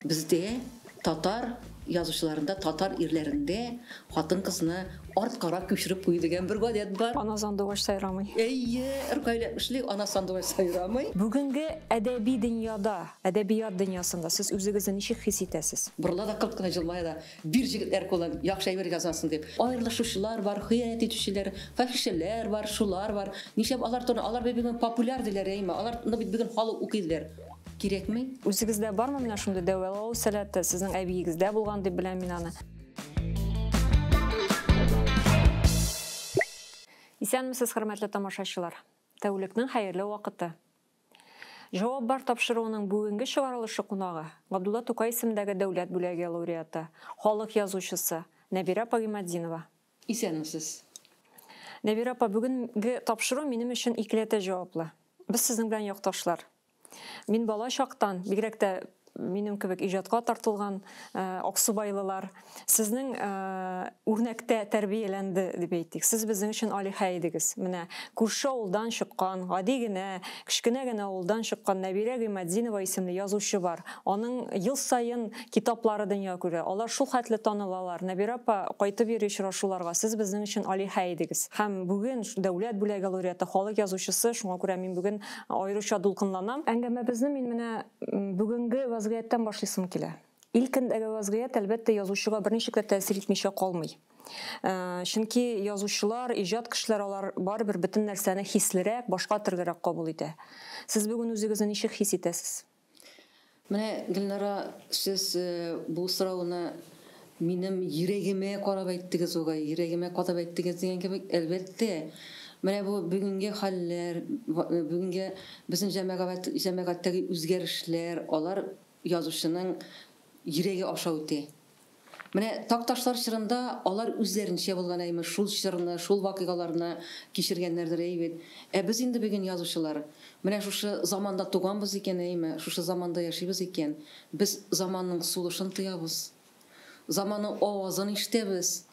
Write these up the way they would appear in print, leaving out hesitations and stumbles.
Бездә татар язучыларында, татар ирләрендә хатын-кызны арткарак күчереп кую дигән бер гадәт бар. Ана сандугач сайрамый. Әйе, Ркаил эшли, ана сандугач сайрамый. Бүгенге әдәби дөньяда, әдәбият дөньясында сез үзегезне ничек хис итәсез? Борыла да кылт кына җылмая да, бир җегетләр кулын, яхшы әйбер язасың дип. Аерылышучылар бар, хыянәт итүчеләр, фахишәләр бар, шулар бар. Нишләп алар турында, алар бит бүген популяр диләр, әйме? Аларны бит бүген халык укый диләр. Кирәкми. Үзегездә бармы менә шундый дәвалау сәләте? Сезнең әбиегездә булган дип беләм мин аны. Исәнмесез, хөрмәтле тамашачылар. Тәүлекнең хәерле вакыты. Җавап бар тапшыруының бүгенге чыгарылышы кунагы Габдулла Тукай исемендәге дәүләт бүләге лауреаты, халык язучысы Нәбирә апа Гыйматдинова. Исәнмесез. Нәбирә апа, бүгенге тапшыру минем өчен икеләтә җаваплы. Без сезнең белән якташлар. Мин бала чактан, бигрәк тә минем кебек иҗатка тартылган аксубайлылар сезнең үрнәктә тәрбияләнде дип әйтик. Сез безнең өчен алиһә идегез. Менә күрше авылдан чыккан, гади генә, кечкенә генә авылдан чыккан Нәбирә Гыйматдинова исемле язучы бар. Аның ел саен китаплары дөнья күрә. Алар шул хәтле танылалар. Нәбирә апа кайтып йөри очрашуларга. Сез безнең өчен алиһә идегез. Һәм бүген дәүләт бүләге лауреаты, халык язучысы, шуңа күрә мин бүген аеруча дулкынланам. Әңгәмәбезне мин менә бүгенге вазгыятьтән башлыйсым килә. Илкендәге вазгыять, әлбәттә, язучыга берничек тә тәэсир итмичә калмый. Чөнки язучылар, иҗат кешеләр алар барыбер бөтен нәрсәне хислерәк, башка төрлерәк кабул итә. Сез бүген үзегезне ничек хис итәсез? Менә, Гөлнара, сез бу сорауны минем йөрәгемә карап әйттегез бугай, йөрәгемә кадап әйттегез дигән кебек, әлбәттә, менә бу бүгенге хәлләр, бүгенге безнең җәмәгать, җәмәгатьтәге үзгәрешләр, алар язучының йөрәге аша үтә. Менә такташлар чорында алар үзләренчә булган әйме, шул чорны, шул вакыйгаларны кичергәннәрдер әйбит. Ә без инде бүген язучылар, менә шушы заманда туганбыз икән әйме, шушы заманда яшибез икән, без заманның сулышын тоябыз. Заманның авазын ишетәбез.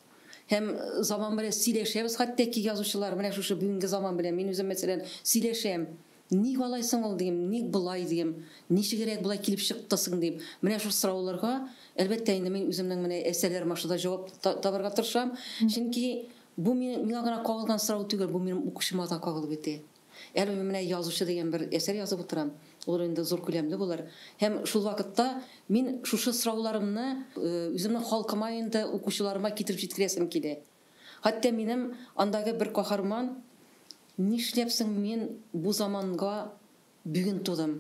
Һәм заман белән сөйләшәбез, хәтта ки язучылар, менә шушы бүгенге заман белән мин үзем мәсәлән сөйләшәм. Ник алай соң ул дим, ник болай дим, ничегрәк болай килеп чыкты соң дип. Менә шул сорауларга, әлбәттә инде мин үземнең менә әсәрләрем аша да җавап табарга тырышам. Чөнки бу миңа гына кагылган сорау түгел, бу минем укучыма да кагылып үтә. Әле мин менә язучы дигән бер әсәр язып утырам. Ул инде зур күләмле булыр. Һәм шул вакытта мин шушы сорауларымны үземнең халкыма инде укучыларыма китереп җиткерәсем килә. Хәтта минем андагы бер каһарман, нишләпсең мин бу заманга бүген тудым?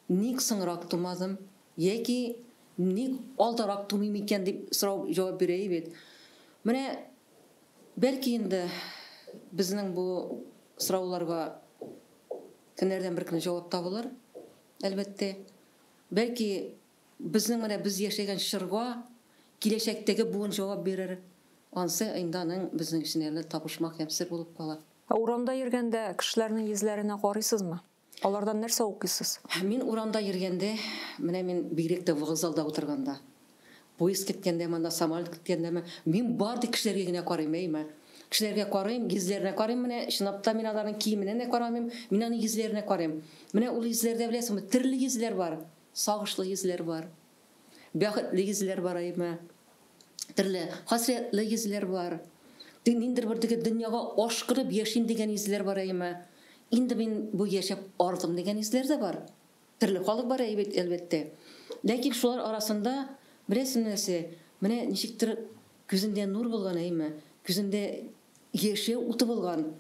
Ник соңрак тумадым? Яки ник алдарак тумыйм икән дип сорау җавап бирә бит. Менә бәлки инде безнең бу сорауларга көннәрдән бер көн җавап табылыр, әлбәттә. Бәлки безнең менә без яшәгән чорга киләчәктәге буын җавап бирер. Ансы инде аның безнең өчен әле табышмак һәм сер булып кала. Ә урамда йөргәндә кешеләрнең йөзләренә карыйсызмы? Алардан нәрсә укыйсыз? Мин урамда йөргәндә, менә мин бигрәк тә вокзалда утырганда, поезд көткәндә, монда самолет көткәндәме, мин бар тик кешеләргә генә карыйм, әйме? Кешеләргә карыйм, йөзләренә карыйм, менә чынлап та мин аларның киеменә дә карамыйм, мин аның йөзләренә карыйм. Менә ул йөзләрдә беләсеңме, төрле йөзләр бар, сагышлы йөзләр бар, бәхетле йөзләр бар, әйме? Төрле хәсрәтле йөзләр бар. Ниндидер бер теге дөньяга ашкырып яшим дигән йөзләр бар, әйме? Инде мин бу яшәп ардым дигән йөзләр дә бар. Төрле халык бар, әйбәт, әлбәттә. Ләкин шулар арасында беләсең нәрсә, менә ничектер күзендә нур булган, әйме? Күзендә яшәү уты булган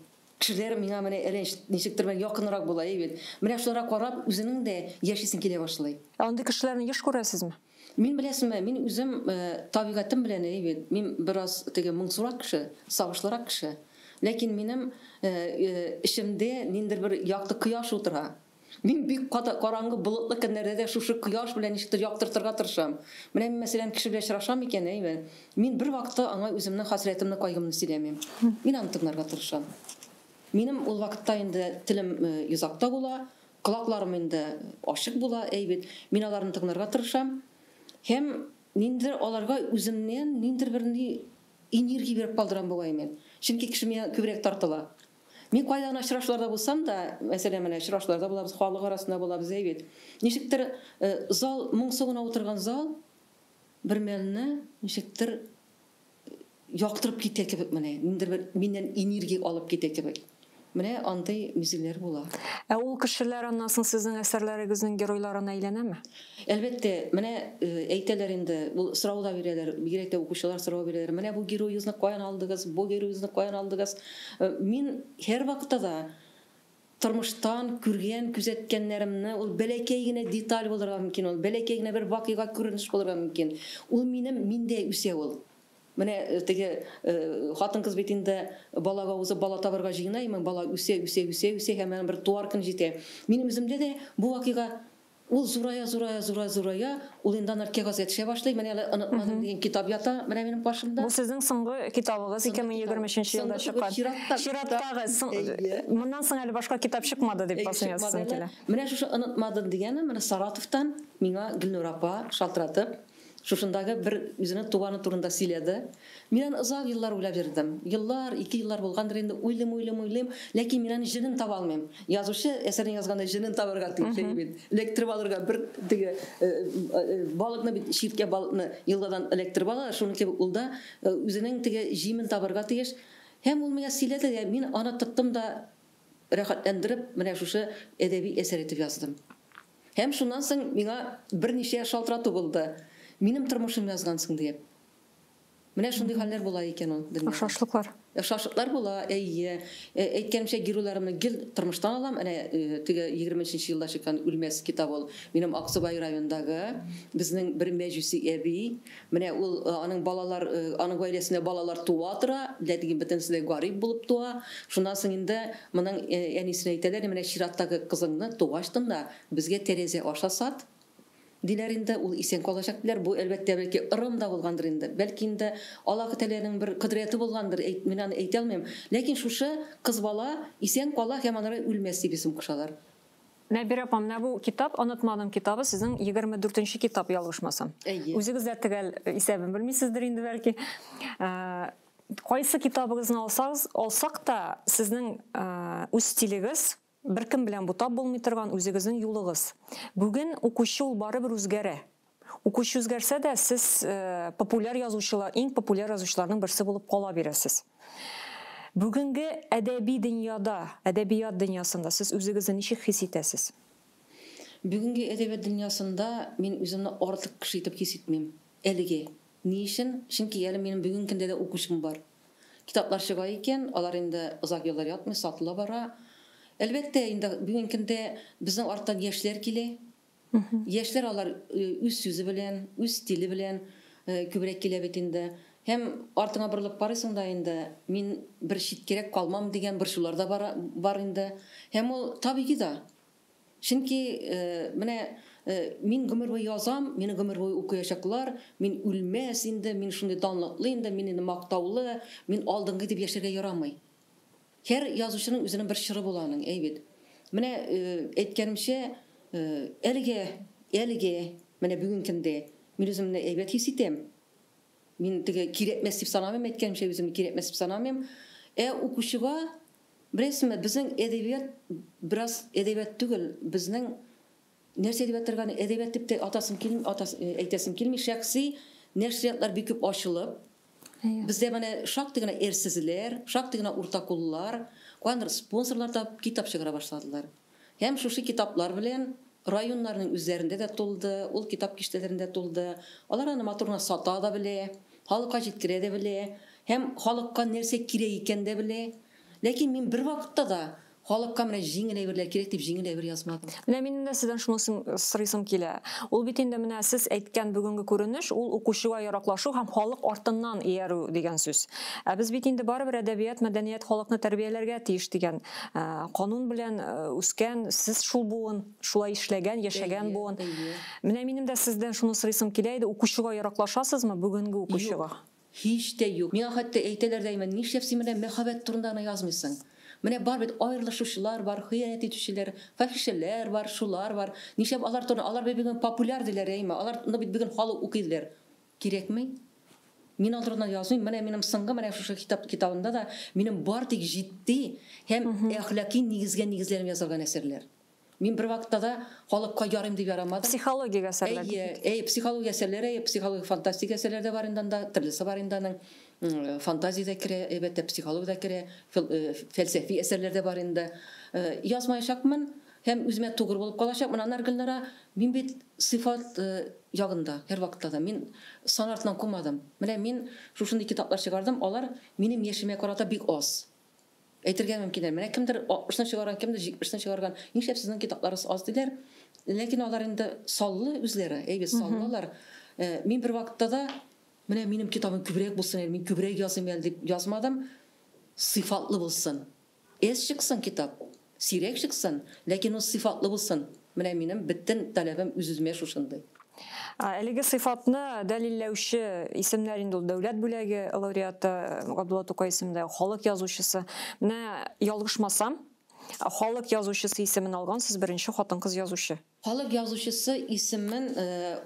кешеләр миңа менә әллә ничектер менә якынрак була, әйбәт. Менә шуларга карап үзенең дә яшисең килә башлый. Ә андый кешеләрне еш күрәсезме? Мин беләсеңме, мин үзем табигатем белән әйбәт. Мин бераз теге моңсурак кеше, сагышлырак кеше. Ләкин минем эчемдә ниндидер бер якты кояш утыра. Мин бик караңгы болытлы көннәрдә дә шушы кояш белән ничектер яктыртырга тырышам. Менә мин, мәсәлән, кеше белән очрашам икән, әйбәт. Мин бер вакытта аңа үземнең хәсрәтемне, кайгымны сөйләмим. Мин аны тыңларга тырышам. Минем ул вакытта инде телем йозакта була, колакларым инде ачык була, әйбәт. Мин аларны тыңларга тырышам. Һәм ниндидер аларга үземнән ниндидер бер ни энергия биреп калдырам бугай мин. Чөнки кеше миңа күбрәк тартыла. Мин кайда гына очрашуларда булсам да, мәсәлән, менә очрашуларда булабыз, халык арасында булабыз, әй бит. Ничектер зал, моңсу гына утырган зал бер мәлне ничектер яктырып китә кебек менә, ниндидер бер миннән энергия алып китә кебек. Менә андый мизгелләр була. Ә ул кешеләр аннан соң сезнең әсәрләрегезнең геройларына әйләнәме? Әлбәттә, менә әйтәләр инде, ул сорау да бирәләр, бигрәк тә укучылар сорау бирәләр. Менә бу героегызны каян алдыгыз, бу героегызны каян алдыгыз? Мин һәрвакытта да тормыштан күргән, күзәткәннәремне, ул бәләкәй генә деталь булырга мөмкин, ул бәләкәй генә бер вакыйга, күренеш булырга мөмкин. Ул минем миндә үсә ул. Менә теге хатын-кыз бит инде балага узып бала табырга җыена, именно бала үсә, үсә, үсә, үсә һәм бер туар көн җитә. Минем үземдә дә бу вакыйга ул зурая, зурая, зурая, зурая, ул инде аннары кәгазьгә төшә башлый. Менә әле онытмадым дигән китап ята, менә минем каршымда. Бу сезнең соңгы китабыгыз, 2023 елда чыккан. Чираттагы. Моннан соң әле башка китап чыкмады дип басым ясасым килә. Менә шушы онытмадым дигәне, менә Саратовтан миңа Гөлнур апа шалтыратып, шушындагы бер үзенең туганы турында сөйләде. Мин аны озак еллар уйлап йөрдем. Еллар, 2 еллар булгандыр инде, уйлыйм, уйлыйм, уйлыйм, ләкин мин аны җенен таба алмыйм. Язучы әсәрен язганда җенен табарга тиеш бит. Эләктереп алырга бер теге балыкны бит, чирткә балыкны елгадан эләктереп ала, шуның кебек ул да үзенең теге җимен табарга тиеш. Һәм ул миңа сөйләде дә, мин аны тоттым да рәхәтләндереп, менә шушы әдәби әсәр итеп яздым. Һәм шуннан соң миңа берничә шалтырату булды. Минем тормышым язгансың диеп. Менә шундый хәлләр була икән ул дөньяда. Охшашлыклар. Охшашлыклар була, әйе. Әйткәнемчә, геройларымны гел тормыштан алам. Әнә теге 23 елда чыккан Үлмәс китабы ул. Минем Аксубай районындагы безнең бер мәҗүси әби. Менә ул аның балалар, аның гаиләсендә балалар туа тора, ләкин бөтенесе дә гарип булып туа. Шуннан соң инде моның әнисенә әйтәләр, менә чираттагы кызыңны тугачтын да безгә тәрәзә аша сат. Диләр инде, ул исән калачак диләр. Бу әлбәттә бәлки ырым да булгандыр инде. Бәлки инде Аллаһ Тәгаләнең бер кодрәте булгандыр, мин аны әйтә алмыйм. Ләкин шушы кыз бала исән кала һәм аннары үлмәс дип исем кушалар. Нәбирә апа, менә бу китап, Онытмадым китабы, сезнең 24 китап, ялгышмасам. Үзегез дә төгәл исәбен белмисездер инде бәлки. Кайсы китабыгызны алсагыз, алсак та, сезнең үз стилегез, беркем белән бутап булмый торган үзегезнең юлыгыз. Бүген укучы ул барыбер үзгәрә. Укучы үзгәрсә дә, сез популяр язучылар, иң популяр язучыларның берсе булып кала бирәсез. Бүгенге әдәби дөньяда, әдәбият дөньясында сез үзегезне ничек хис итәсез? Бүгенге әдәбият дөньясында мин үземне артык кеше итеп хис итмим. Әлеге. Ни өчен? Чөнки әле минем бүгенге көндә дә укучым бар. Китаплар чыга икән, алар инде озак еллар ятмый, сатыла бара. Әлбәттә, инде бүгенге көндә безнең арттан яшьләр килә. Яшьләр алар үз сүзе белән, үз стиле белән күбрәк килә бит инде. Һәм артыңа борылып карыйсың да инде, мин бер читкәрәк калмам дигән борчулар да бар инде. Һәм ул табигый да. Чөнки менә мин гомер буе язам, мине гомер буе укыячаклар, мин үлмәс инде, мин шундый данлыклы инде, мин инде мактаулы, мин алдынгы дип яшәргә ярамый. Һәр язучының үзенең бер чоры була аның, әй бит. Менә әйткәнемчә, әлеге менә бүгенге көндә мин үземне әйбәт хис итәм. Мин теге кирәкмәс дип санамыйм, әйткәнемчә үземне кирәкмәс дип санамыйм. Ә укучыга, беләсезме, безнең әдәбият бераз әдәбият түгел, безнең нәрсә дип әйтергә, әдәбият дип тә атасым килми, әйтәсем килми, шәхси нәшриятлар бик күп ачылып, бездә менә шактый гына әрсезләр, шактый гына уртакуллар, кайбер спонсорлар да китап чыгара башладылар. Һәм шушы китаплар белән районнарның үзләрендә дә тулды, ул китап киштәләрендә тулды. Алар аны матур гына сата да белә, халыкка җиткерә дә белә, һәм халыкка нәрсә кирәк икән дә белә. Ләкин мин бер вакытта да халыкка менә җиңел әйберләр кирәк дип җиңел әйбер язмадым. Менә минем дә сездән шуны сорыйсым килә. Ул бит инде менә сез әйткән бүгенге күренеш, ул укучыга яраклашу һәм халык артыннан иярү дигән сүз. Ә без бит инде барыбер әдәбият, мәдәният халыкны тәрбияләргә тиеш дигән канун белән үскән, сез шул буын, шулай эшләгән, яшәгән буын. Менә минем дә сездән шуны сорыйсым килә иде, укучыга яраклашасызмы бүгенге укучыга? Һич тә юк. Миңа хәтта әйтәләр дә, нишләп син менә мәхәббәт турында гына язмыйсың? Менә бар бит аерылышучылар бар, хыянәт итүчеләр, фахишәләр бар, шулар бар. Нишләп алар турында, алар бит бүген популяр диләр, әйме? Аларны бит бүген халык укыйлар. Кирәкме? Мин ал турында язмыйм. Менә минем соңгы менә шушы китабымда да минем бар тик җитди һәм әхлаки нигезгә нигезләнеп язылган әсәрләр. Мин бер вакытта да халыкка ярыйм дип ярамадым. Психологик әсәрләр. Әйе, психология әсәрләре, әйе, психологик фантастик әсәрләр дә бар инде анда, төрлесе бар инде аның. Фантазия дә керә, әлбәттә, психология дә керә, фәлсәфи әсәрләр дә бар инде. Язмаячакмын һәм үземә тугры булып калачакмын. Аннары, Гөлнара, мин бит сыйфат ягында һәрвакытта да мин сан артыннан кумадым. Менә мин шушындый китаплар чыгардым, алар минем яшемә карата бик аз. Әйтергә мөмкиннәр. Менә кемдер 60-ны чыгарган, кемдер 70-ны чыгарган. Нишләп сезнең китапларыгыз аз диләр. Ләкин алар инде саллы үзләре, әйбәт саллылар. Мин бер вакытта да менә минем китабым күбрәк булсын әле, мин күбрәк языйм әле дип язмадым. Сыйфатлы булсын. Әз чыксын китап, сирәк чыксын, ләкин ул сыйфатлы булсын. Менә минем бөтен таләбем үз-үземә шушындый. Әлеге сыйфатны дәлилләүче исемнәр инде ул дәүләт бүләге лауреаты Габдулла Тукай исемендә халык язучысы. Менә ялгышмасам, халык язучысы исемен алган сез беренче хатын-кыз язучы. Халык язучысы исемен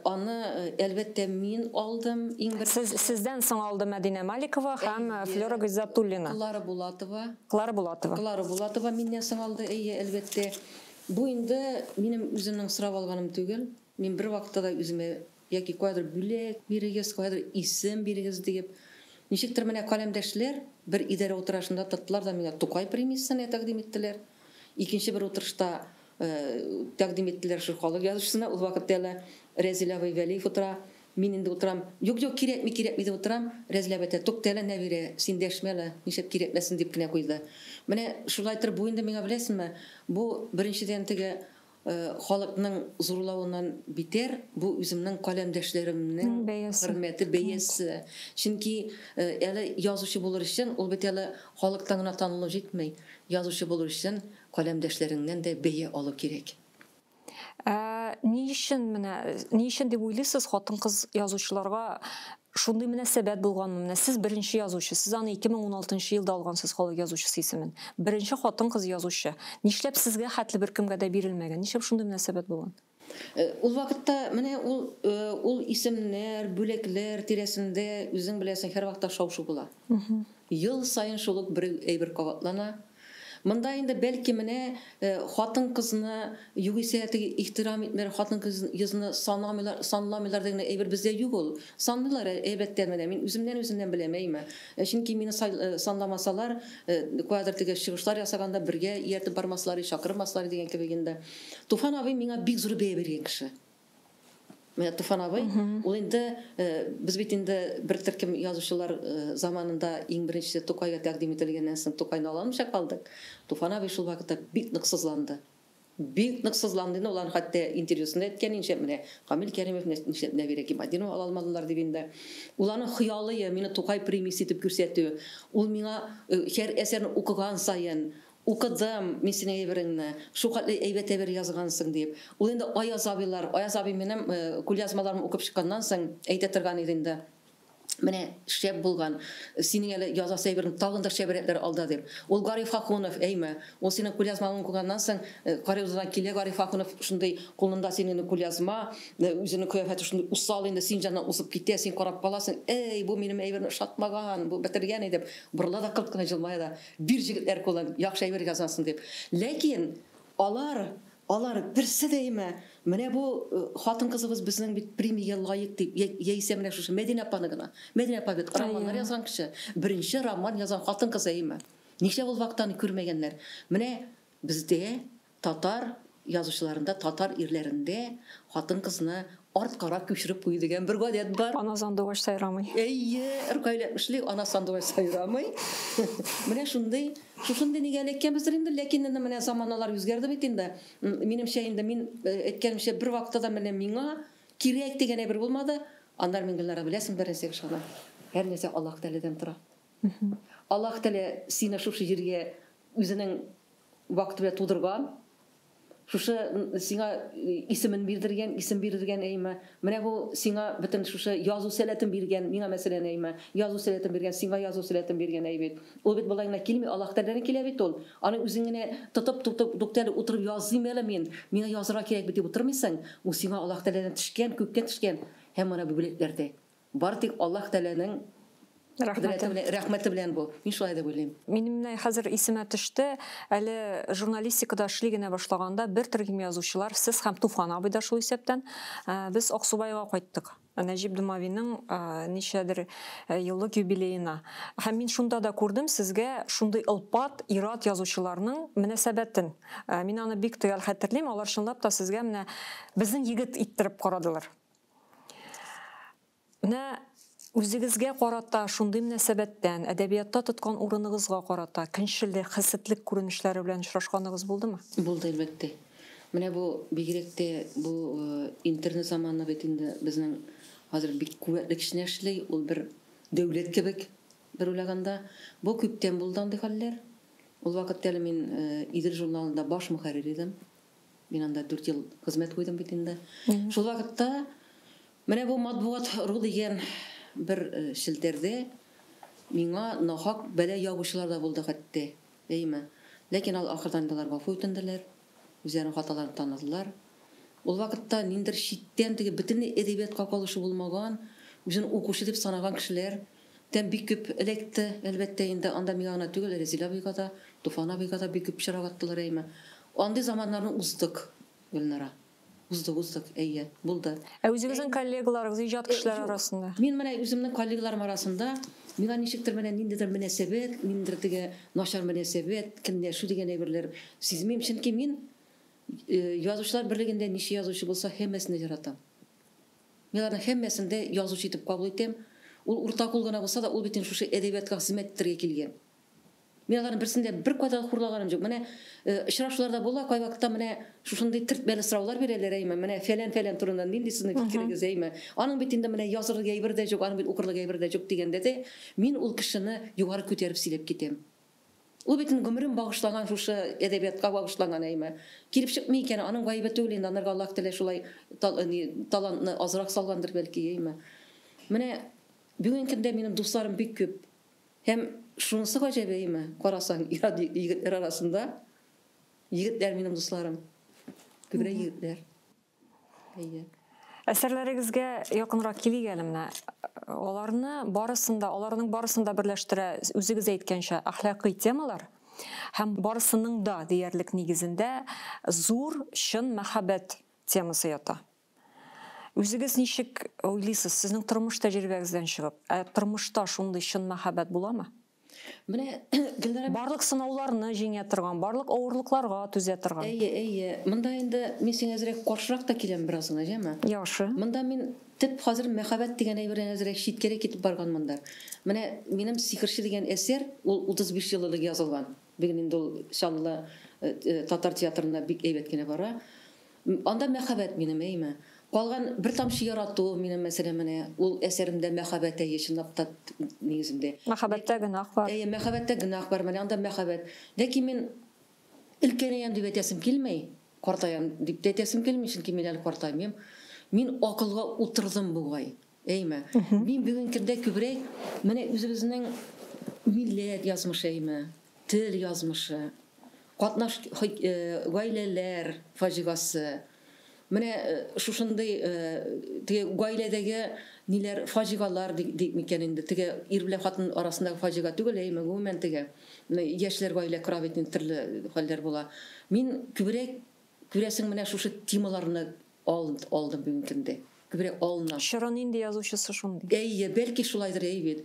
аны әлбәттә мин алдым. Иң бер Сездән соң алды Мәдинә Маликова һәм Флера Гыйззәтуллина. Клара Булатова. Клара Булатова. Клара Булатова миннән соң алды, әйе, әлбәттә. Бу инде минем үземнең сорап алганым түгел. Мин бер вакытта да үземә яки каядыр бүләк бирегез, каядыр исем бирегез диеп. Ничектер менә каләмдәшләр бер идарә утырышында тоттылар да миңа Тукай премиясен тәкъдим иттеләр. Икенче бер утырышта тәкъдим иттеләр шул халык язучысына. Ул вакытта әле Рәзил абый Вәлиев утыра. Мин инде утырам. Юк, юк, кирәкми, кирәкми дип утырам. Рәзил абый әйтә, тукта әле, Нәбирә, син дәшмә әле, нишләп кирәкмәсен дип кенә куйды. Менә шулай торып, бу инде миңа беләсеңме, бу беренчедән теге халыкның зурлавыннан битәр, бу үземнең каләмдәшләремнең хөрмәте, бәясе. Чөнки әле язучы булыр өчен, ул бит әле халыктан гына танылу җитми. Язучы булыр өчен каләмдәшләреңнән дә бәя алу кирәк. Ни өчен менә, ни өчен дип уйлыйсыз, хатын-кыз язучыларга шундый мөнәсәбәт булганмы? Менә сез беренче язучы, сез аны 2016 елда алгансыз халык язучысы исемен. Беренче хатын-кыз язучы. Нишләп сезгә хәтле беркемгә дә бирелмәгән? Нишләп шундый мөнәсәбәт булган? Ул вакытта менә ул исемнәр, бүләкләр тирәсендә үзең беләсең, һәр вакытта шау-шу була. Ел саен шул ук бер әйбер кабатлана. Монда инде бәлки менә хатын-кызны югыйсә теге ихтирам итмәләр, хатын-кызны санамыйлар, санламыйлар дигән әйбер бездә юк ул. Санлыйлар әлбәттә менә мин үземнән беләм, әйме. Чөнки мине санламасалар, каядыр теге чыгышлар ясаганда бергә ияртеп бармаслар, чакырмаслар дигән кебек инде. Туфан абый миңа бик зур бәя биргән кеше. Менә Туфан абый, ул инде без бит инде бер төркем язучылар заманында иң беренче Тукайга тәкъдим ителгәннән соң Тукайны ала алмыйча калдык. Туфан абый шул вакытта бик нык сызланды. Бик нык сызланды инде, ул аны хәтта интервьюсында әйткән, нишләп менә Камил Кәримов, нишләп Нәбирә Гыйматдинова ала алмадылар дип инде. Ул аның хыялы, мине Тукай премиясе итеп күрсәтү. Ул миңа һәр әсәрне укыган саен укыдым мин синең әйбереңне, шул хәтле әйбәт әйбер язгансың дип. Ул инде Аяз абыйлар, Аяз абый минем кулъязмаларымны укып чыкканнан соң әйтә торган иде инде. Менә шәп булган, синең әле язасы әйберң тагын да шәбрәкләр алда дип. Ул Гариф Ахунов, әйме, ул синең кулъязмаңны укыганнан соң, коридордан килә Гариф Ахунов, шундый кулында синең кулъязма, үзенең кыяфәте шундый усал инде, син җаннан узып китә, син карап каласың, эй, бу минем әйберне ошатмаган, бу бетергән дип, борыла да кылт кына җылмая да, бир җегетләр кулын, яхшы әйбер язасың дип. Ләкин алар берсе дә әйме, менә бу хатын-кызыбыз безнең бит премиягә лаек дип, яисә менә шушы Мәдинә апаны гына. Мәдинә апа бит романнар язган кеше, беренче роман язган хатын-кыз әйме. Нишләп ул вакытта аны күрмәгәннәр? Менә бездә татар язучыларында, татар ирләрендә хатын-кызны арткарак күчереп кую дигән бер гадәт бар. Ана сандугач сайрамый. Әйе, Ркайләп эшли, ана сандугач сайрамый. Менә шундый, шушындый нигә эләккәнбездер инде, ләкин инде менә заманалар үзгәрде бит инде. Минемчә инде мин әйткәнемчә бер вакытта да менә миңа кирәк дигән әйбер булмады. Аннары мин Гөлнара беләсең, бер нәрсә ышанам. Һәр нәрсә Аллаһ Тәгаләдән тора. Аллаһ Тәгалә сине шушы җиргә үзенең вакыты белән тудырган. Шушы сиңа исемен бирдергән, исем бирдергән әйме. Менә бу сиңа бөтен шушы язу сәләтен биргән, миңа мәсәлән әйме, язу сәләтен биргән, сиңа язу сәләтен биргән әй бит. Ул бит болай гына килми, Аллаһ Тәгаләдән килә бит ул. Аны үзең генә тотып, тотып, тукталып утырып языйм әле мин. Миңа язырга кирәк бит дип утырмыйсың. Ул сиңа Аллаһ Тәгаләдән төшкән, күктән төшкән. Һәм менә бу бүләкләрдә. Бар тик Аллаһ Тәгаләнең Рәхмәте белән, рәхмәте белән бу. Мин шулай дип уйлыйм. Минем менә хәзер исемә төште, әле журналистикада эшли генә башлаганда бер төркем язучылар, сез һәм Туфан абый да шул исәптән, без Аксубайга кайттык. Нәҗип Думавиның ничәдер еллык юбилеена. Һәм мин шунда да күрдем сезгә шундый олпат ир-ат язучыларның мөнәсәбәтен. Мин аны бик төгәл хәтерлим, алар чынлап та сезгә менә безнең егет иттереп карадылар. Менә үзегезгә карата шундый мөнәсәбәттән, әдәбиятта тоткан урыныгызга карата көнчеллек, хәсәтлек күренешләре белән очрашканыгыз булдымы? Булды, әлбәттә. Менә бу бигрәк тә бу интернет заманы бит инде безнең хәзер бик куәтле кешене эшли, ул бер дәүләт кебек бер уйлаганда. Бу күптән булды андый хәлләр. Ул вакытта әле мин Идел журналында баш мөхәррир идем. Мин анда 4 ел хезмәт куйдым бит инде. Шул вакытта менә бу матбугат ру дигән бер челтәрдә миңа нахак бәла ягучылар да булды хәтта. Әйме. Ләкин ал ахырдан алар гафу үтенделәр. Үзләренең хаталарын таныдылар. Ул вакытта ниндер читтән теге бөтенләй әдәбиятка калышы булмаган, үзен укучы дип санаган кешеләр тән бик күп эләкте, әлбәттә инде анда миңа гына түгел, Рәзилә абыйга да, Туфан абыйга да бик күп пычрак аттылар, әйме. Андый заманнарны уздык, Гөлнара. Уздык, уздык, әйе, булды. Ә үзегезнең коллегаларыгыз, иҗат кешеләре арасында? Мин менә үземнең коллегаларым арасында миңа ничектер менә ниндидер мөнәсәбәт, ниндидер теге начар мөнәсәбәт, көнләшү дигән әйберләр сизмим, чөнки мин язучылар берлегендә ничә язучы булса, һәммәсен дә яратам. Мин аларның һәммәсен дә язучы итеп кабул итәм. Ул уртакул гына булса да, ул бит инде шушы әдәбиятка хезмәт итәргә килгән. Мин аларның берсен дә бер кайда да хурлаганым юк. Менә очрашуларда була, кайвакытта менә шушындый төртмәле сораулар бирәләр, әйме, менә фәлән-фәлән турында нинди сезнең фикерегез, әйме. Аның бит инде менә язырлык әйбер дә юк, аның бит укырлык әйбер дә юк дигәндә дә мин ул кешене югары күтәреп сөйләп китәм. Ул бит инде гомерен багышлаган шушы әдәбиятка багышлаган, әйме. Килеп чыкмый икән, аның гаебе түгел инде, анарга Аллаһ Тәгалә шулай талантны азрак салгандыр бәлки, әйме. Менә бүгенге көндә минем дусларым бик күп. Һәм шунысы гаҗәп, әйме, карасаң, ир-ат егетләр арасында егетләр минем дусларым. Күбрәк егетләр. Әйе. Әсәрләрегезгә якынрак килик әле менә. Аларны барысын да, аларның барысын да берләштерә, үзегез әйткәнчә, әхлакый темалар һәм барысының да диярлек нигезендә зур чын мәхәббәт темасы ята. Үзегез ничек уйлыйсыз, сезнең тормыш тәҗрибәгездән чыгып, ә тормышта шундый чын мәхәббәт буламы? Менә Гөлнара, барлык сынауларны җиңә торган, барлык авырлыкларга түзә торган. Әйе, әйе. Монда инде мин сиңа әзрәк каршырак та киләм бераз гына, җәме? Яхшы. Монда мин төп хәзер мәхәббәт дигән әйбердән әзрәк читкәрәк китеп барганмындыр. Менә минем Сихерче дигән әсәр, ул 35 ел элек язылган. Бүген инде ул Чаллы татар театрында бик әйбәт кенә бара. Анда мәхәббәт минем, әйме? Калган бер тамчы ярату минем, мәсәлән, менә ул әсәремдә мәхәббәт, әйе, чынлап та нигезендә. Мәхәббәттә гөнаһ бар. Әйе, мәхәббәттә гөнаһ бар, менә анда мәхәббәт. Ләкин мин өлкәнәям дип әйтәсем килми, картаям дип тә әйтәсем килми, чөнки мин әле картаймыйм. Мин акылга утырдым бугай, әйме? Мин бүген көндә күбрәк менә үзебезнең милләт язмышы, әйме, тел язмышы, катнаш гаиләләр фаҗигасы, менә шушындый теге гаиләдәге ниләр фаҗигалар дип микән инде, теге ир белән хатын арасындагы фаҗига түгел, әйме, гомумән теге яшьләр гаилә кора бит инде, төрле хәлләр була. Мин күбрәк күрәсең менә шушы темаларны алдым бүгенге көндә. Күбрәк алына. Чоры нинди язучысы шундый? Әйе, бәлки шулайдыр, әйе бит.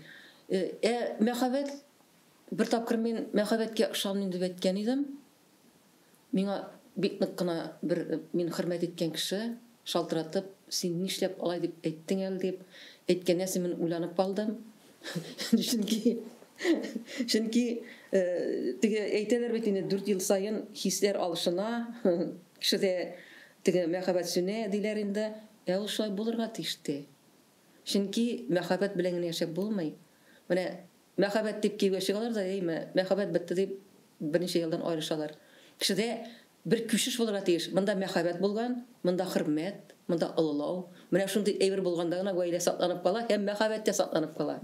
Мәхәббәт, бер тапкыр мин мәхәббәткә ышанмыйм дип әйткән идем. Миңа бик нык кына бер мин хөрмәт иткән кеше шалтыратып, син нишләп алай дип әйттең әле дип әйткәннән соң мин уйланып калдым. Чөнки теге әйтәләр бит инде, 4 ел саен хисләр алышына, кешедә теге мәхәббәт сүнә диләр инде. Ә ул шулай булырга тиеш тә. Чөнки мәхәббәт белән генә яшәп булмый. Менә мәхәббәт дип кияүгә чыгалар да, әйме, мәхәббәт бетте дип берничә елдан аерышалар. Кешедә бер күчеш булырга тиеш. Монда мәхәббәт булган, монда хөрмәт, монда олылау. Менә шундый әйбер булганда гына гаилә сакланып кала һәм мәхәббәт тә сакланып кала.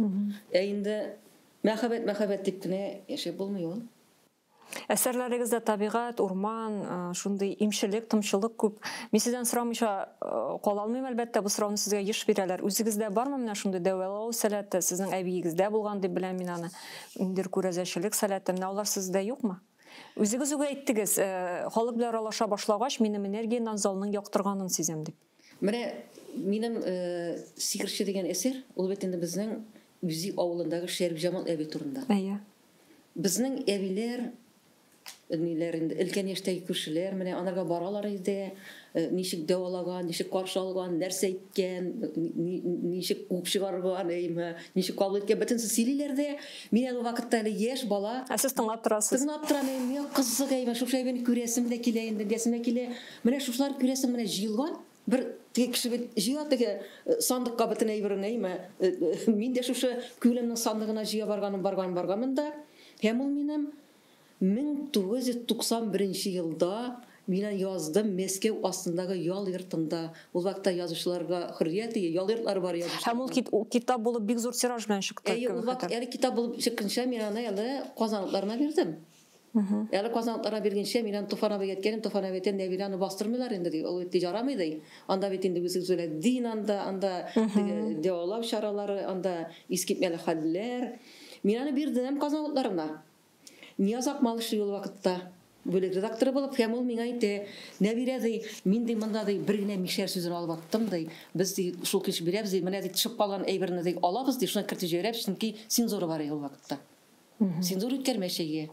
Ә инде мәхәббәт, мәхәббәт дип кенә яшәп булмый ул. Әсәрләрегездә табигать, урман, шундый имчелек, тымчылык күп. Мин сездән сорамыйча кала алмыйм, әлбәттә, бу сорауны сезгә еш бирәләр. Үзегездә бармы менә шундый дәвалау сәләте? Сезнең әбиегездә булган дип беләм мин аны. Ниндидер күрәзәчелек сәләте. Менә алар сездә юкмы? Үзегез үк әйттегез, халык белән аралаша башлагач, минем энергияннан залның яктырганын сизәм дип. Менә минем Сихерче дигән әсәр, ул бит инде безнең Үзи авылындагы Шәрипҗамал әби турында. Әйе. Безнең әбиләр, ниләр инде, өлкән яшьтәге күршеләр, менә анарга баралар иде, ничек дәвалаган, ничек каршы алган, нәрсә әйткән, ничек куып чыгарган, әйме, ничек кабул иткән, бөтенесе сөйлиләр дә. Мин әле ул вакытта әле яшь бала. Ә сез тыңлап торасыз. Тыңлап торам, әйме, миңа кызык, әйме, шушы әбине күрәсем дә килә инде, диясем дә килә. Менә шушылар күрәсең, менә җыелган. Бер теге кеше бит җыя теге сандыкка бөтен әйберен, әйме. Мин дә шушы күңелемнең сандыгына җыя барганым, барган, барганмын да. Һәм ул минем 1991 елда мин аны яздым Мәскәү астындагы ял йортында. Ул вакытта язучыларга хөррият, ял йортлары бар язучылар. Һәм ул китап булып бик зур тираж белән чыкты. Әйе, ул вакыт әле китап булып чыкканча мин аны әле Казан утларына бирдем. Әле Казан утларына биргәнчә мин аны Туфан абыйга әйткәнем, Туфан абый әйтә, Нәбирә аны бастырмыйлар инде, ди. Ул бит ярамый, ди. Анда бит инде үзегез белә дин анда, анда теге дәвалау чаралары, анда искитмәле хәлләр. Мин аны бирдем Казан утларына. Нияз Акмал эшли ул вакытта. Бүлек редакторы булып, һәм ул миңа әйтә, Нәбирә, ди, мин ди монда ди бер генә мишәр сүзен алып аттым, ди. Без ди шул кич бирәбез, ди, менә ди төшеп калган әйберне ди алабыз, ди, шуны кертеп җибәрәбез, чөнки цензура бар ул вакытта. Цензура үткәрмәчәге.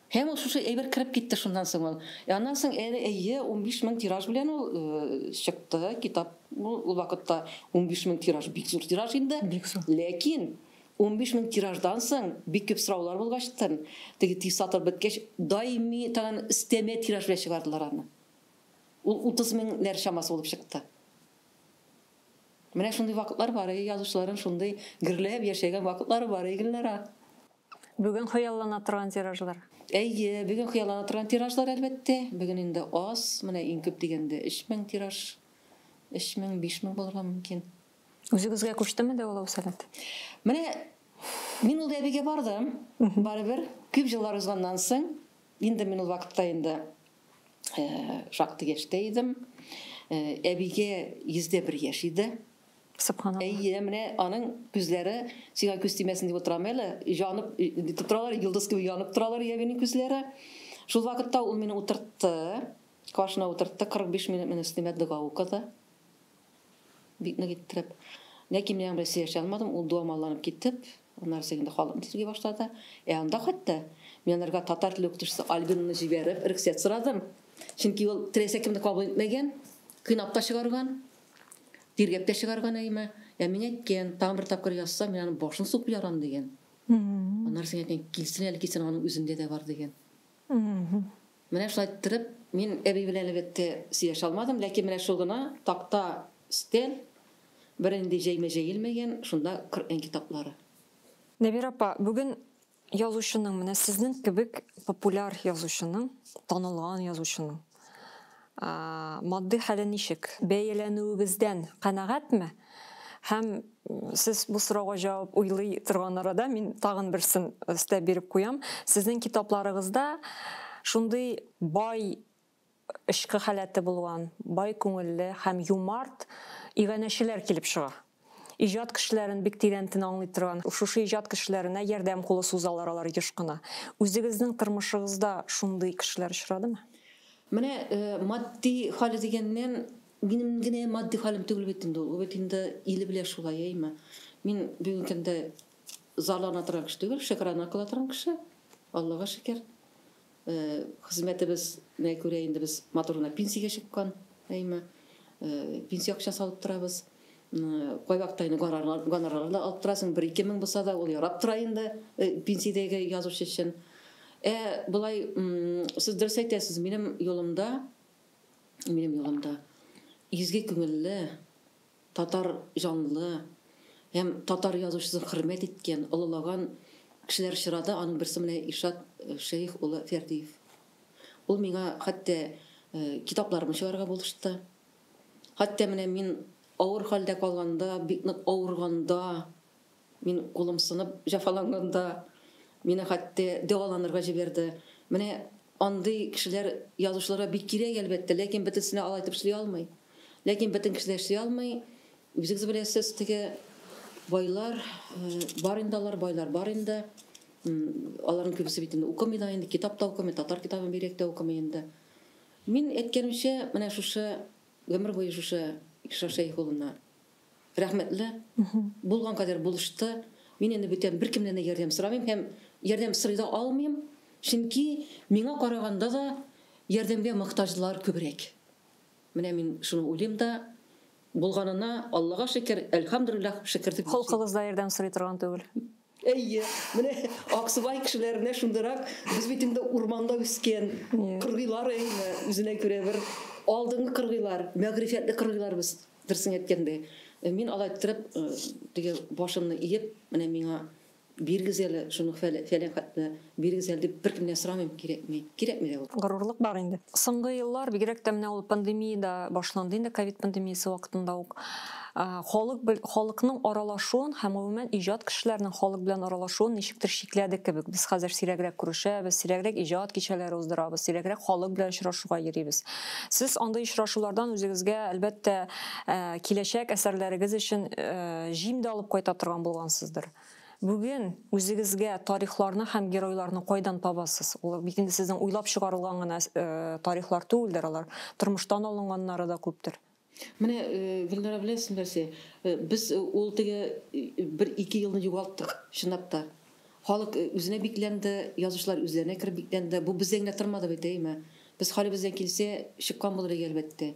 Һәм ул шушы әйбер кереп китте шуннан соң ул. Аннан соң әле әйе 15 мең тираж белән ул чыкты китап. Ул вакытта 15 мең тираж бик зур тираж инде. Бик зур. Ләкин 15 мең тираждан соң бик күп сораулар булгачтын, теге тиз сатылып беткәч, даими тагын өстәмә тираж белән чыгардылар аны. Ул 30 меңнәр чамасы булып чыкты. Менә шундый вакытлар бар, язучыларның шундый гөрләп яшәгән вакытлары бар, Гөлнара. Бүген хыяллана торган тиражлар. Әйе, бүген хыяллана торган тиражлар әлбәттә. Бүген инде аз, менә иң күп дигәндә 3000 тираж, 3000, 5000 булырга мөмкин. Үзегезгә күчтеме дәвалау сәләте? Менә мин ул әбигә бардым, барыбер күп еллар узганнан соң, инде мин ул вакытта инде шактый яшьтә идем. Әбигә 101 яшь иде. Субханалла. Әйе, менә аның күзләре, сиңа күз тимәсен дип утырам әле, янып торалар, йолдыз кебек янып торалар әбинең күзләре. Шул вакытта ул мине утыртты, каршына утыртты, 45 минут мине өстемә дога укыды. Бик нык иттереп. Ләкин мин аның белән сөйләшә алмадым, ул дуамалланып китеп, аннары инде халыкны тирги башлады. Ә анда хәтта мин аларга татар теле укытучысы Альбинаны җибәреп, рөхсәт сорадым. Чөнки ул теләсә кемне кабул итмәгән, кыйнап та чыгарган, тиргәп тә чыгарган әйме. Ә мин әйткән, тагын бер тапкыр язса, мин аның башын сугып ярам дигән. Аннары син әйткән, килсен әле, килсен, аның үзендә дә бар дигән. Менә шулай иттереп, мин әби белән әлбәттә сөйләшә алмадым, ләкин менә шул гына такта өстәл, бер инде җәймә җәелмәгән, шунда Коръән китаплары. Нәбирә апа, бүген язучының, менә сезнең кебек популяр язучының, танылган язучының матди хәле ничек? Бәяләнүегездән канәгатьме? Һәм сез бу сорауга җавап уйлый торган арада мин тагын берсен өстәп биреп куям. Сезнең китапларыгызда шундый бай эчке халәте булган, бай күңелле һәм юмарт иганәчеләр килеп чыга. Иҗат кешеләрен бик тирәнтен аңлый торган, шушы иҗат кешеләренә ярдәм кулы сузалар алар еш кына. Үзегезнең тормышыгызда шундый кешеләр очрадымы? Менә матди хәле дигәннән, минем генә матди хәлем түгел бит инде ул. Ул бит инде иле белә шулай, әйме. Мин бүгенге көндә зарлана торган кеше түгел, шөкрана кыла торган кеше. Аллага шөкер. Хезмәтебезгә күрә инде без матур гына пенсиягә чыккан, әйме. Пенсия акчасы алып торабыз. Кайвакытта инде гонорарлар да алып торасың, 1-2 мең булса да, ул ярап тора инде пенсиядәге язучы өчен. Былай, сез дөрес әйтәсез, минем юлымда изге күңелле, татар җанлы һәм татар язучысын хөрмәт иткән, олылаган кешеләр очрады. Аның берсе менә Иршат Шәех улы Фәрдиев. Ул миңа хәтта китапларымны чыгарырга булышты. Хәтта менә мин авыр хәлдә калганда, бик нык авырганда, мин кулым сынып җәфаланганда, Мине хәтта дәваланырга җибәрде. Менә андый кешеләр язучыларга бик кирәк, әлбәттә, ләкин бөтенесенә алай итеп эшли алмый. Ләкин бөтен кешеләр эшли алмый. Үзегез беләсез, теге байлар бар инде алар, байлар бар инде. Аларның күбесе бит инде укымый да инде, китап та укымый, татар китабын бигрәк тә укымый инде. Мин әйткәнемчә, менә шушы гомер буе шушы Илшат Шәех улына рәхмәтле. Булган кадәр булышты. Мин инде бүтән беркемнән дә ярдәм сорамыйм һәм ярдәм сорый да алмыйм, чөнки миңа караганда да ярдәмгә мохтаҗлар күбрәк. Менә мин шуны уйлыйм да, булганына Аллага шөкер, әлхәмдүлилләһ, шөкер дип. Холкыгыз да ярдәм сорый торган түгел. Әйе, менә Аксубай кешеләренә шундыйрак, без бит инде урманда үскән кыргыйлар, әйеме, үзенә күрә бер алдынгы кыргыйлар, мәгърифәтле кыргыйлар без, дөресен әйткәндә. Мин алай иттереп, теге башымны иеп, менә миңа бирегез әле шуны фәлән хәтле, бирегез әле дип беркемнән сорамыйм, кирәкми. Кирәкми дә ул. Горурлык бар инде. Соңгы еллар, бигрәк тә менә ул пандемия дә башланды инде, ковид пандемиясе вакытында ук. Халык халыкның аралашуын һәм гомумән иҗат кешеләренең халык белән аралашуын ничектер чикләде кебек. Без хәзер сирәгрәк күрешәбез, сирәгрәк иҗат кичәләре уздырабыз, сирәгрәк халык белән очрашуга йөрибез. Сез андый очрашулардан үзегезгә, әлбәттә, киләчәк әсәрләрегез өчен җим дә алып кайта торган булгансыздыр. Бүген үзегезгә тарихларны һәм геройларны кайдан табасыз? Ул бит инде сезнең уйлап чыгарылган гына тарихлар түгелдер алар, тормыштан алынганнары да күптер. Менә Гөлнара, беләсең нәрсә, без ул теге бер-ике елны югалттык, чынлап та. Халык үзенә бикләнде, язучылар үзләренә кереп бикләнде. Бу бездән генә тормады бит, әйме? Без хәлебездән килсә, чыккан булыр идек, әлбәттә.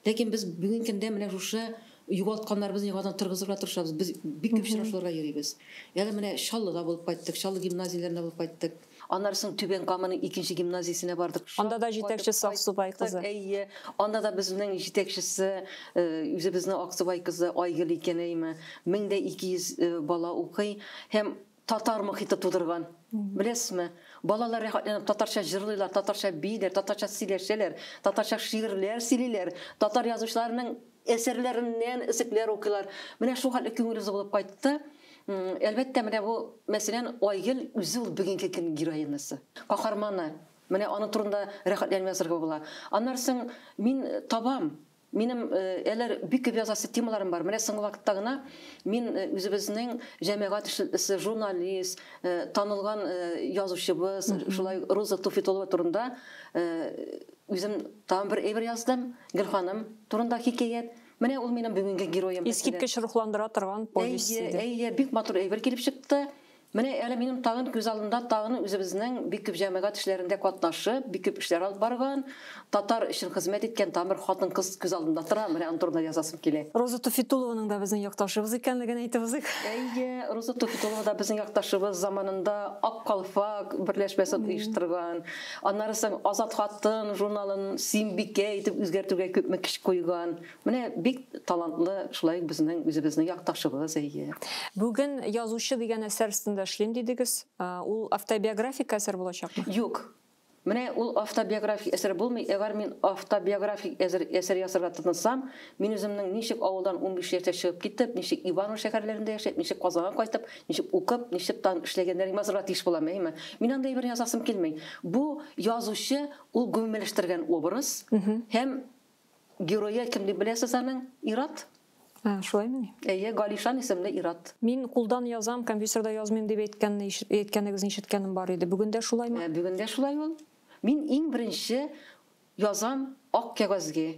Ләкин без бүгенге көндә менә шушы югалтканнарыбызны яңадан торгызырга тырышабыз. Без бик күп очрашуларга йөрибез. Әле менә Чаллыда булып кайттык, Чаллы гимназияләрендә булып кайттык. Аннары соң Түбән Каманың икенче гимназиясенә бардык. Анда да җитәкчесе Аксубай кызы. Әйе, анда да безнең җитәкчесе үзебезнең Аксубай кызы Айгөл икән, әйме. 1200 бала укый һәм татар мохите тудырган. Беләсезме? Балалар рәхәтләнеп татарча җырлыйлар, татарча бииләр, татарча сөйләшәләр, татарча шигырьләр сөйлиләр, татар язучыларының әсәрләреннән өзекләр укыйлар. Менә шул хәтле күңелебез булып кайтты. Әлбәттә, менә бу, мәсәлән, Айгөл үзе ул бүгенге көн героинасы, каһарманы. Менә аның турында рәхәтләнеп язырга була. Аннан соң мин табам. Минем әле бик күп язасы темаларым бар. Менә соңгы вакытта гына мин үзебезнең җәмәгать эшлеклесе, журналист, танылган язучыбыз, шулай Роза Туфитулова турында үзем тагын бер әйбер яздым. Гөлханым турында хикәят. Менә ул минем бүгенге героем. Искиткеч рухландыра торган повесть иде. Әйе, бик матур әйбер килеп чыкты. Менә әле минем тагын күз алдында тагын үзебезнең бик күп җәмәгать эшләрендә катнашып, бик күп эшләр алып барган, татар өчен хезмәт иткән тагын бер хатын-кыз күз алдында тора. Менә аның турында язасым килә. Роза Туфитулованың да безнең якташыбыз икәнлеген әйтеп узыйк. Әйе, Роза Туфитулова да безнең якташыбыз, заманында Ак калфак берләшмәсен оештырган. Аннары соң Азат хатын журналын Симбикә итеп үзгәртүгә күпме көч куйган. Менә бик талантлы шулай безнең үзебезнең якташыбыз, әйе. Бүген язучы дигән әсәр өстендә эшлим дидегез. Ул автобиографик әсәр булачакмы? Юк. Менә ул автобиографик әсәр булмый. Әгәр мин автобиографик әсәр ясарга тотынсам, мин үземнең ничек авылдан 15 яшьтә чыгып китеп, ничек Иваново шәһәрләрендә яшәп, ничек Казанга кайтып, ничек укып, ничек тагын эшләгәннәрен язарга тиеш булам, әйеме? Мин андай бер язасым килми. Бу язучы ул гомумиләштергән образ һәм герое кем дип беләсез аның? Ират. Шулаймыни? Әйе, Галишан исемле Ират. Мин кулдан язам, компьютерда язмыйм дип әйткәнегезне ишеткәнем бар иде. Бүген дә шулаймы? Бүген дә шулай ул. Мин иң беренче язам ак кәгазьгә.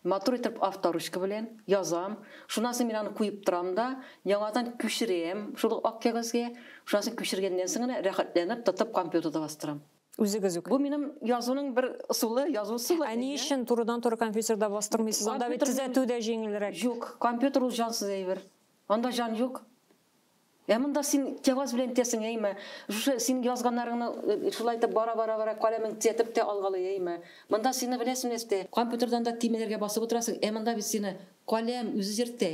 Матур итеп авторучка белән язам. Шуннан соң мин аны куеп торам да, яңадан күчерәм шул ак кәгазьгә. Шуннан соң күчергәннән соң гына рәхәтләнеп тотып компьютерда бастырам. Үзегез үк. Бу минем язуның бер ысулы, язу ысулы. Ә ни өчен турыдан-туры компьютерда бастырмыйсыз? Анда бит төзәтү дә җиңелрәк. Юк, компьютер ул җансыз әйбер. Анда җан юк. Ә монда син кәгазь белән итәсең, әйме? Шушы син язганнарыңны шулай итеп бара-бара-бара каләмең төзәтеп тә алгалый, әйме? Монда сине беләсең нәрсә? Компьютердан да төймәләргә басып утырасың, ә монда бит сине каләм үзе йөртә.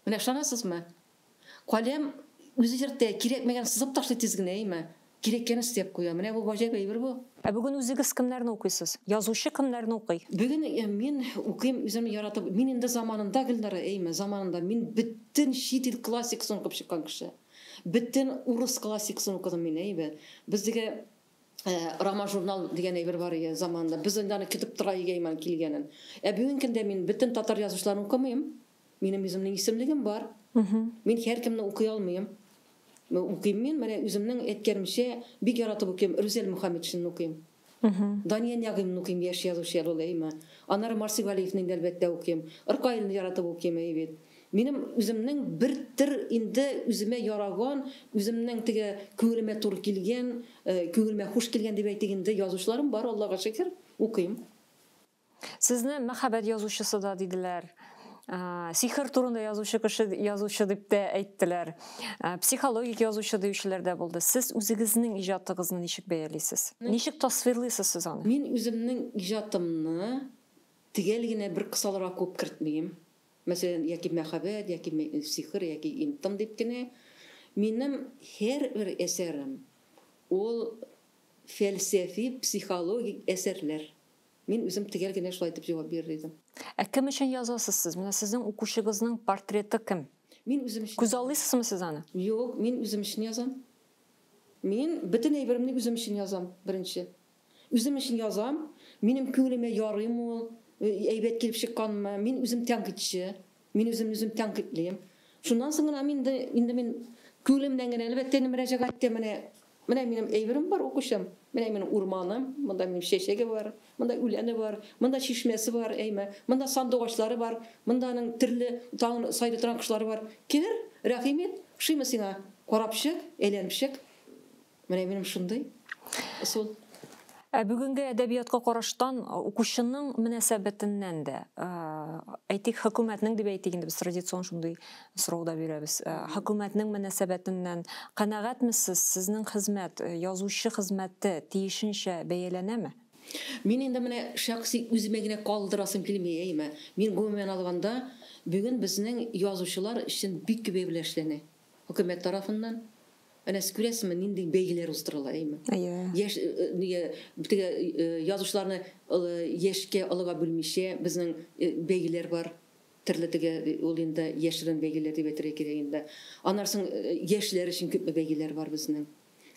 Менә ышанасызмы? Каләм үзе йөртә, кирәкмәгән сызып ташлый тиз генә, әйме? Кирәккәне өстәп куя. Менә бу гаҗәп әйбер бу. Ә бүген үзегез кемнәрне укыйсыз? Язучы кемнәрне укый? Бүген мин укыйм, үзем яратып. Мин инде заманында, Гөлнара, әйме, заманында мин бөтен чит ил классикасын укып чыккан кеше. Бөтен урыс классикасын укыдым мин, әйбәт. Бездәге Рама журнал дигән әйбер бар иде заманында. Без инде аны көтеп тора идек иман килгәнен. Ә бүгенге көндә мин бөтен татар язучыларын укымыйм. Минем үземнең исемлегем бар. Мин һәркемне укый алмыйм. Укыйм мин, менә үземнең әйткәнемчә, бик яратып укыйм. Рүзәл Мөхәммәтшинны укыйм. Дания Нягыймны укыйм, яшь язучы әле ул, әйме. Аннары Марсил Галиевны инде әлбәттә укыйм. Ркаилны яратып укыйм, әй бит. Минем үземнең бер төр инде үземә яраган, үземнең теге күңелемә туры килгән, күңелемә хуш килгән дип әйтик инде, язучыларым бар, Аллага шөкер, укыйм. Сезне мәхәббәт язучысы да диделәр. Сихер турында язучы кеше язучы дип тә әйттеләр. Психологик язучы диючеләр дә булды. Сез үзегезнең иҗатыгызны ничек бәялисез? Ничек тасвирлыйсыз сез аны? Мин үземнең иҗатымны төгәл генә бер кысаларга куып кертмим. Мәсәлән, яки мәхәббәт, яки сихер, яки им-тым дип кенә. Минем һәрбер әсәрем ул фәлсәфи, психологик әсәрләр. Мин үзем төгәл генә шулай итеп җавап бирер идем. Ә кем өчен язасыз сез? Менә сезнең укучыгызның портреты кем? Мин үзем өчен. Күзаллыйсызмы сез аны? Юк, мин үзем өчен язам. Мин бөтен әйберемне үзем өчен язам, беренче. Үзем өчен язам. Минем күңелемә ярыймы ул, әйбәт килеп чыкканмы? Мин үзем тәнкыйтьче. Мин үземне үзем тәнкыйтьлим. Шуннан соң гына мин инде, инде мин күңелемнән генә әлбәттә инде мөрәҗәгать итәм менә. Менә минем әйберем бар, укучым. Менә минем урманым, монда минем чәчәге бар, монда үләне бар, монда чишмәсе бар, әйме, монда сандугачлары бар, монда аның төрле тагын сайрый торган кошлары бар. Кер, рәхим ит, ошыймы сиңа? Карап чык, әйләнеп чык. Менә минем шундый ысул. Ә бүгенге әдәбиятка караштан, укучының мөнәсәбәтеннән дә, әйтик, хөкүмәтнең дип әйтик инде, без традицион шундый сорау да бирәбез. Хөкүмәтнең мөнәсәбәтеннән канәгатьме сез? Сезнең хезмәт, язучы хезмәте тиешенчә бәяләнәме? Мин инде менә шәхси үземә генә калдырасым килми, әйме. Мин гомумән алганда, бүген безнең язучылар өчен бик күп әйберләр эшләнә. Хөкүмәт тарафыннан. Әнә сез күрәсезме, нинди бәйгеләр уздырыла, әйме? Әйе. Яшь, нигә, теге язучыларны яшькә, олыга бүлмичә, безнең бәйгеләр бар. Төрле теге, ул инде яшерен бәйгеләр дип әйтергә кирәк инде. Аннан соң яшьләр өчен күпме бәйгеләр бар безнең.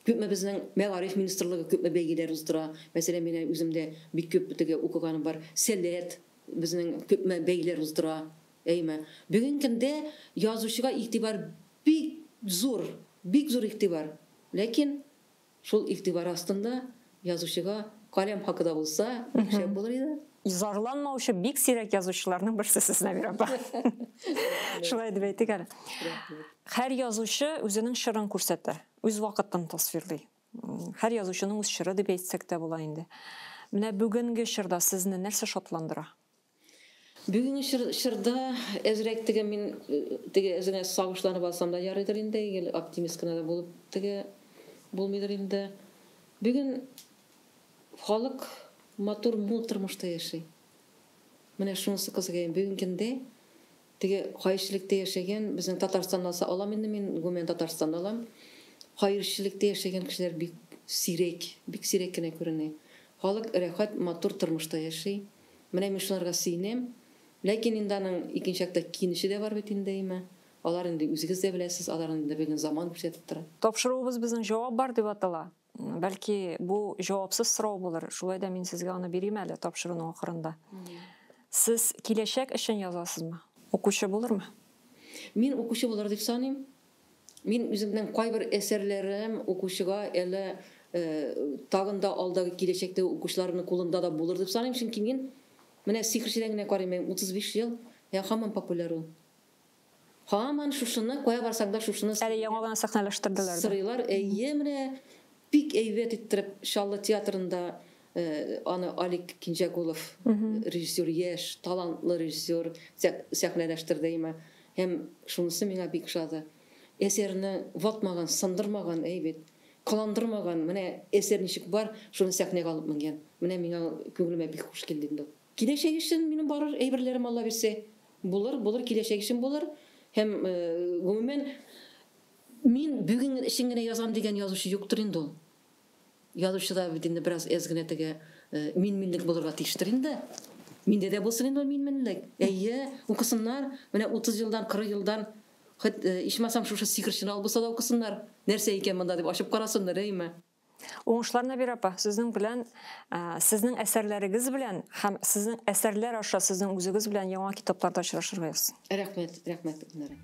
Күпме безнең мәгариф министрлыгы күпме бәйгеләр уздыра. Мәсәлән, мин үземдә бик күп теге укыганым бар. Сәләт безнең күпме бәйгеләр уздыра. Әйме. Бүгенге көндә язучыга игътибар бик зур, бик зур игътибар. Ләкин шул игътибар астында язучыга каләм хакы да булса, бик шәп булыр иде. Зарланмаучы бик сирәк язучыларның берсе сез, Нәбирә апа. Шулай дип әйтик әле. Һәр язучы үзенең чорын күрсәтә, үз вакытын тасвирлый. Һәр язучының үз чоры дип әйтсәк тә була инде. Менә бүгенге чорда сезне нәрсә шатландыра? Бүгенге чорда әзрәк теге мин теге әзгенә сагышланып алсам да ярыйдыр инде, гел оптимист кына да булып теге булмыйдыр инде. Бүген халык матур, мул тормышта яши. Менә шунысы кызык, бүгенге көндә теге хәерчелектә яшәгән, безнең Татарстаннан алса алам инде мин, гомумән Татарстаннан алам. Хәерчелектә яшәгән кешеләр бик сирәк, бик сирәк кенә күренә. Халык рәхәт, матур тормышта яши. Менә мин шуларга сөенәм. Ләкин инде аның икенче якта киенеше дә бар бит инде, әйме. Алар инде үзегез дә беләсез, алар инде бүген заман күрсәтеп тора. Тапшыруыбыз безнең җавап бар дип атала. Бәлки бу җавапсыз сорау булыр. Шулай да мин сезгә аны бирим әле тапшыруның ахырында. Сез киләчәк өчен язасызмы? Укучы булырмы? Мин укучы булыр дип саныйм. Мин үземнең кайбер әсәрләрем укучыга әле тагын да алдагы киләчәктә укучыларның кулында да булыр дип саныйм, чөнки мин менә сихерчедән генә карыйм, мин 35 ел, я һаман популяр ул. Һаман шушыны, кая барсаң да шушыны Әле яңа гына сәхнәләштерделәр дә. Сырыйлар, әйе, менә бик әйбәт иттереп Чаллы театрында аны Алик Кинҗәгулов, режиссер, яшь, талантлы режиссер сәхнәләштерде, әйме. Һәм шунысы миңа бик ошады. Әсәрне ватмаган, сындырмаган, әйбәт, кыландырмаган, менә әсәр ничек бар, шуны сәхнәгә алып менгән. Менә миңа күңелемә бик хуш килде инде. Киләчәк өчен минем барыр әйберләрем, Алла бирсә, булыр, булыр, киләчәк өчен булыр. Һәм гомумән мин бүген өчен генә язам дигән язучы юктыр инде ул. Язучы да бит инде бераз әз генә теге мин-минлек булырга тиештер инде. Миндә дә булсын инде ул мин-минлек. Әйе, укысыннар, менә 30 елдан, 40 елдан. Хоть ичмасам шушы сихерчене алып булса да укысыннар. Нәрсә икән монда дип ачып карасыннар, әйме? Уңышлар, Нәбирә апа, сезнең белән, сезнең әсәрләрегез белән һәм сезнең әсәрләр аша сезнең үзегез белән яңа китапларда очрашырга язсын. Рәхмәт, рәхмәт, Гөлнара.